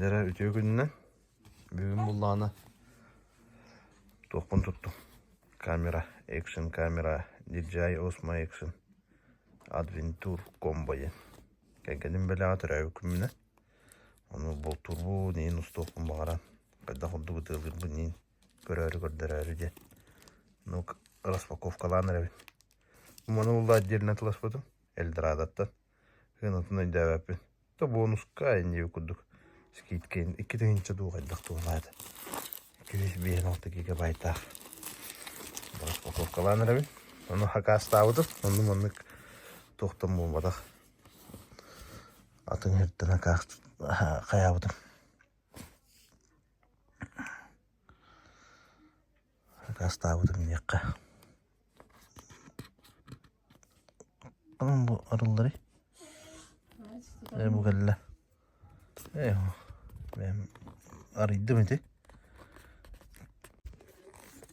Дьэ үтүө күнүнэн. Бүгүн буллаҕына туохпун туттум. Камера, экшн камера, DJI Osmo Action Adventure Combo диэн. Кэргэним бэлэҕэ төрөөбүт күммүнэн. Ону бултуурбун, иин устуохпун баҕаран, хайдах курдук ытыалыырбын иин көрөөрү көрдөрөөрү диэн. Ну, распаковкалаан эрэбин. Маны булла отдельно атыласпытым Эльдорадоттан. Сыанатын өйдөөбөппүн. То бонуска инньэ курдук скидка 2000 дуу хайдах туолаата. 256 гигабайтаах распаковкалаан эрэбин. Ону хакаастаабытым. Онну маннык туохтан буолбатах. Атын сиртэн хайаабытым. Хакаастаабытым диэххэ. Онон бу арылларый? Ээ бу кэллэ. Ээ бэйэм арыйдым ити.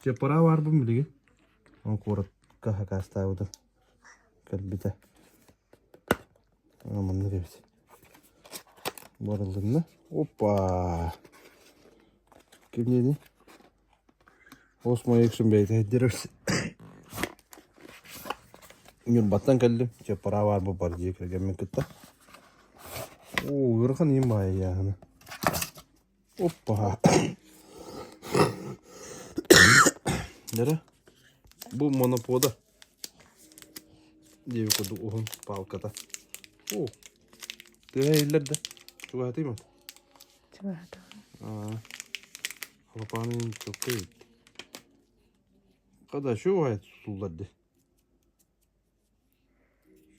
Чеппара баарбын билигин. Ол куоракка хакаастаабытым. Кэлбитэ. Маннык эбит. Бу арыллынна. Опа! Ким диэний? Осмо Экшн бэйэтэ сылдьар Ньурбаттан кэллим, Чаппараа баар бу дьиэ кэргэммин кытта. Оо, ыарахан иһин баайыйааһына. Оппа. Дэрэ, бу монопода диэби курдук уһун палката. Оо, тыаһа иһиллэр да, чугаһатыйма. Чугаһатаҕын. Халапаанын чокко эбит. Хада şu баайы тутуллар ди.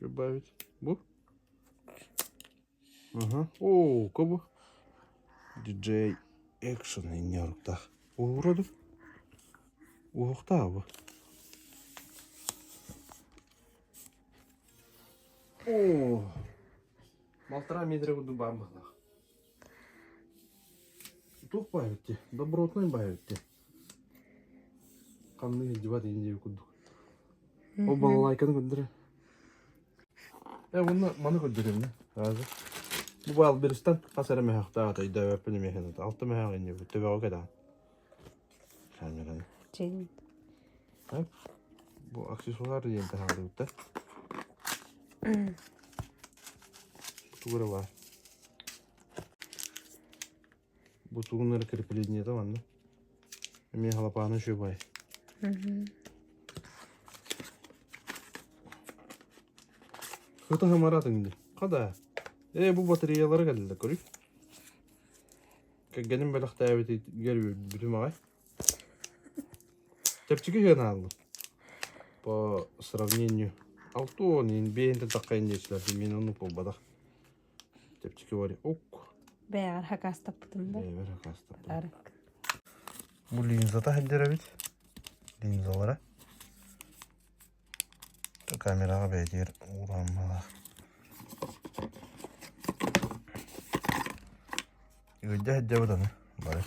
Şu баайы бу. Ага. Оо, кобу. DJ Action инньэ оруктаах. Уһуурады. Уһуктаа бу. Оо. Балтараа метр курдук баар быһыылаах. Туох баар эбит дии, добротнай баар эбит дии. Ханнык илдьибэт иһин диэбит курдук. Ол балалайканы көрдөрө. Э, уонна маны көрдөрүм да. Сразу. Бу Вайлдберристан хас эрэ мөһөхтөөх ата өйдөөбөппүн эмиэ алта мөһөх инньэ төбөҕө кэтэҕин. Камераны. Чиҥ. Бу аксессуар диэн таһаарбыттар. Тугу эрэ баар. Бу тугун эрэ креплениета манна. Эмиэ халапааны үчүгэй. Хыта хымаратыҥ дии. Хада. Ээ бу батареялара кэллэ көрүй. Кэргэним бэлэхтээбитигэр үөрбүтүм аҕай. Чэпчэки үһүөн ааллым. По сравнению 60 иин биэһин тахха диэчилэр мин оннук буолбатах. Чэпчэки вари ок. Бэйэҕэр хакаастаппытым да. Бэйэбэр хакаастаппытым. Бу линзата сылдьар эбит. Линзалара. Камераҕа бэйэтигэр уурааммалаах. Ыйда сылдьабыт аны бары.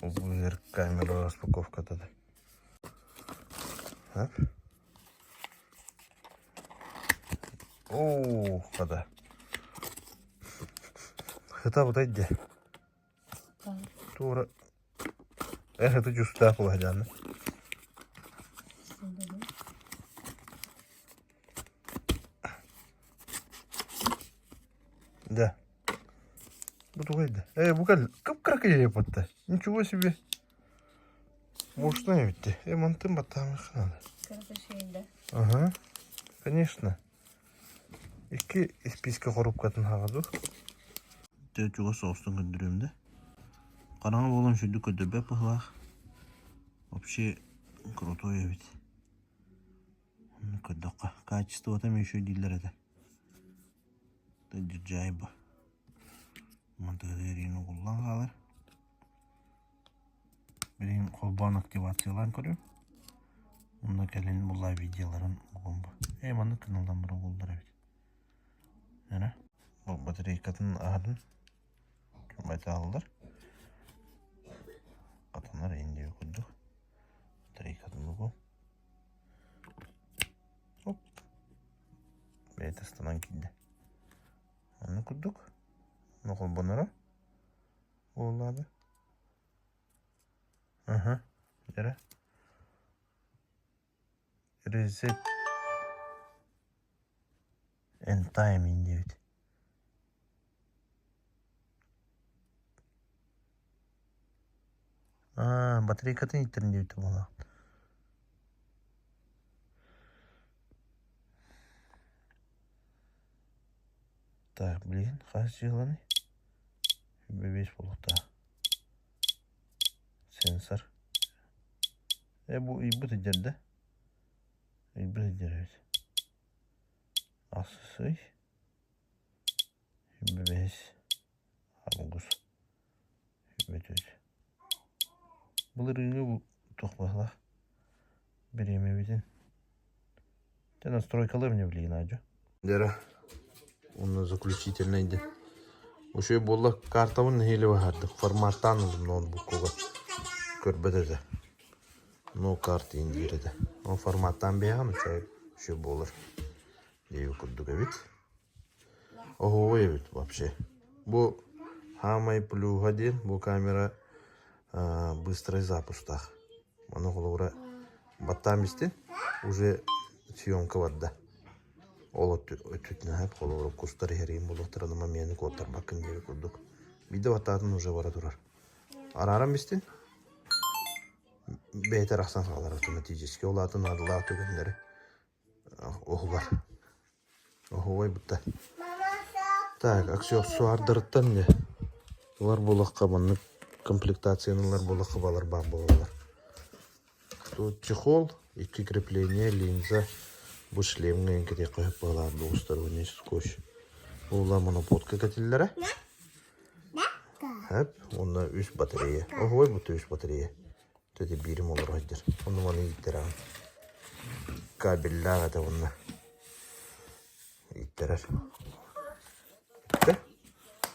Быыр камера распаковката да. Так. Оо, хата. Хата бутай дьэ. Туора Эх, это чувствах буолаһдьааны. Да. Бу тугай да? Э, бу кэл кып-кыракый япотта. Ничего себе. Мощная ведь. Э, мантын баттаамыхха надо. Ага. Конечно. Икки испиискэ хоруопкатын хаҕа Дьэ чугас соҕустан көрдөрүөм да. Хараҥа буолан сүрдүк көрдөрбөт быһыылаах. Вообще крутой эбит. Онно көрдөххө качествота эмиэ үчүгэй дииллэр этэ. DJI бу. Мантыгар эриэн угуллан хаалар. Билигин холбоон активациялаан көрүөм. Онно кэлин булла видеоларын угуом бу. Ээ маннык гыналлан баран угуллар эбит. Эрэ. Бу батарейкатын аһарын байтааллар. Хатанар индия курдук. Батарейкатын угуом. Оп. Бэйэтэ ыстанан киирдэ. Оннук курдук. Ону холбоноро. Буоллаҕа Аһа, эрэ Reset and timing диэбит. Аа, батарейкатын ииттэрин диэбитэ буоллаҕа. Так, блин, хас дьыаланый? Бэбиэс буолуохтаах. Сенсор. Э, бу ыйбыт сылдьар да? Ыйбыт сылдьар эбит. Ахсыс ый. Бэбиэс. Август. Бүтүт. Былырыыҥҥы бу туох быһыылаах бириэмэбитин. Дьэ настройкалыам мне билигин аадьу. Дьэрэ, уонна заключительный диэн. Үчүгэй буолла картабын нэһиилэ быһаардым. Форматтаан ыллым ноутбуккуга. Көрбөт этэ. No карт диэн диир этэ. Ол форматтаан биһэҕин үчүгэй үчүгэй буолар диэбит курдук эбит. Оһуобай эбит вообще. Бу саамай плюһа диэн бу камера быстрый запустаах. Ону холобура баттаан истин уже съемка барда. Ол өттүтүнэн холобура кустар иһэриин буолуохтарына момены куоттарбаккын диэри курдук. Биирдэ баттаатын уже бара турар. Арааран бистин бэйэтэ арахсан хаалар автоматически. Ол аата наадалаах түгэннэри Оһугар. Оһуобай бутта. Так, аксессуардарыттан не ылар буолахха маннык комплектацияны ылар буолахха балар баар буолаллар. Тут чехол, икки крепление, линза, бу шлемҥэ эҥкэтиэххэ сөп быһалаах двусторонний скотч. Ула моноподка кэтиллэрэ. Хэп, уонна үс батарея. Оһуобай бутта үс батарея. Ити биирим олоро сылдьар. Онно маны ииттэрэн кабеллаах этэ уонна ииттэрэр. Иттэ.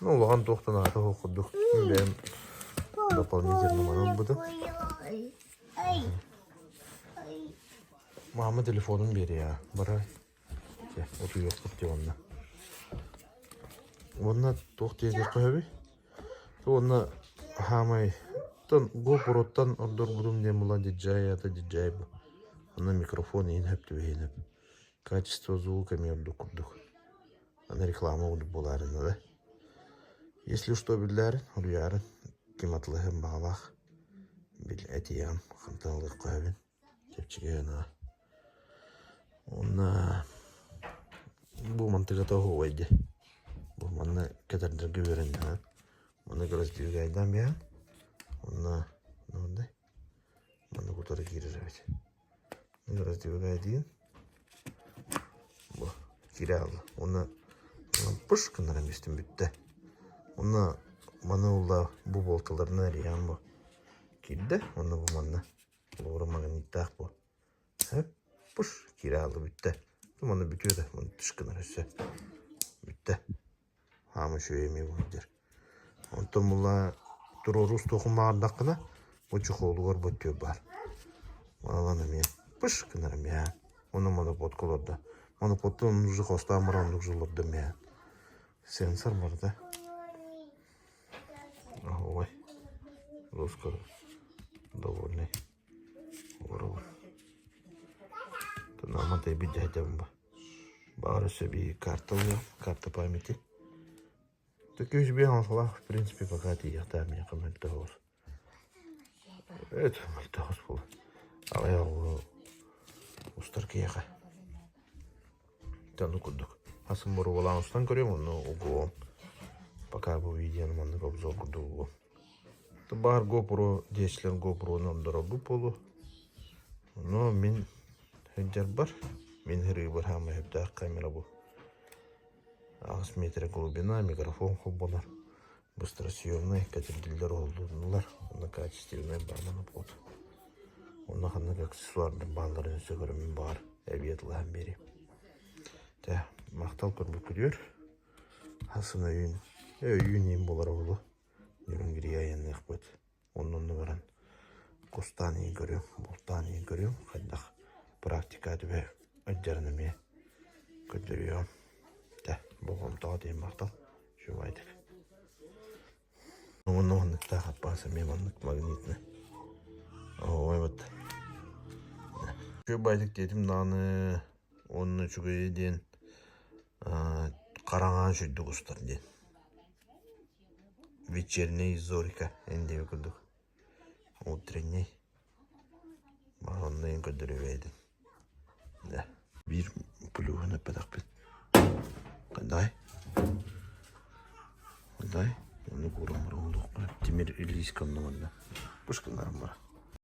Ну, улахан туох да наада суох курдук. Мин бэйэм дополнительно маны ылбытым. Мама телефонун биэриэ барай. Чэ, утуйуохпут дии уонна. Уонна туох диэтэххэ сөбүй? Уонна хаамай тон GoPro-ттан ордорбутум диэн була DJI аата DJI бу. Онно микрофон иһин сөп түбэһиэн сөп. Качество звука эмиэ ордук курдук. Аны реклама курдук буолаарына да. Если что биллээрин, уруйаарын, ким атылаһыан баҕалаах бил этиэҕим, хантан ылыахха сөбүн. Чэпчэки гына. Уонна бу мантыгата оһуобай дии. Бу манна кэтэрдэргэ үөрэннэҕин. Манна раздвигайдаан биһэн. Уонна мындай. Манна кутары киирэр эбит. Раздвигайдыын. Бу киирэ хаалла. Уонна пыш гыннаран биэстим бүттэ. Уонна маны улла бу буолталарынан эрийэҕин бу. Киирдэ. Уонна бу манна Олоҕура магниттаах буо. Сөп. Пуш киирэ хаалла бүттэ. Манна бүтүө да, маны тыш гынар өссө. Бүттэ. Хаама үчүгэй эмиэ бу сылдьар. Онтон була туруору устуохун баҕардаххына, бу чехолугар бу өттүгэр баар. Манан эмиэ пыш гынар эмиэ. Уонна моноподка олордо. Моноподтан уже хостоон баран оннук же олордо эмиэ. Сенсор барда. Ой, Руска довольный. Олоробун. Тунама тэйбит дьаһайдабын ба. Баҕар өссө биир карта ылыам, карта памяти. Такие USB оҥоһулаах, в принципе, пока тиийиэхтээх миэхэ мөлтөх оҕус. Это мөлтөх оҕус буолла. Аҕыйах оҕо устар киһиэхэ. Ону курдук атын боруобалаан устан көрүөм онно угуом. Пока бу видеоны маннык обзор курдук угуом. Баар GoPro диэччилэр GoPro-ну ордорорбут буолуо. Но мин сылдьарбар, мин ырыыбар саамай сөптөөх камера бу. 8 метр глубина, микрофон холбонор. Быстросъемный, кэтирдиллэр уһуллунулар. Онно качественный бар монопод. Онно ханнык аксессуардар баалларын өссө көрөммүн баҕар эбии атылаһан биэриэм. Тэ, махтал көрбүккүтүгэр. Хасын өйүүн, өйүүн иин буолара буолуо. Ньүрүҥгирийэ айанныахпыт. Онно баран кустаан иин көрүөм, бултаан иин көрүөм. Хайдах практика түбэ ыдьарын эмиэ көрдөрүөм. Тэ, болҕомтоҕо диэн махтал. Үчүгэйдик. Уонна манныктаах аппаас эмиэ маннык магнитный. Ой, вот. Үчүгэй баайдык диэтим даҕаны уонна үчүгэйэ диэн хараҥа үчүгдүк устар диэн. Вечерняя зорька эн диэби курдук. Утренний. Онно көрдөрүбэйдин. Да. Биир плюһун эппэтэхпин. Дай. Дай. Ону кууран баран олоххо. Тимир илиискэ онно манна. Пушкаларым бар.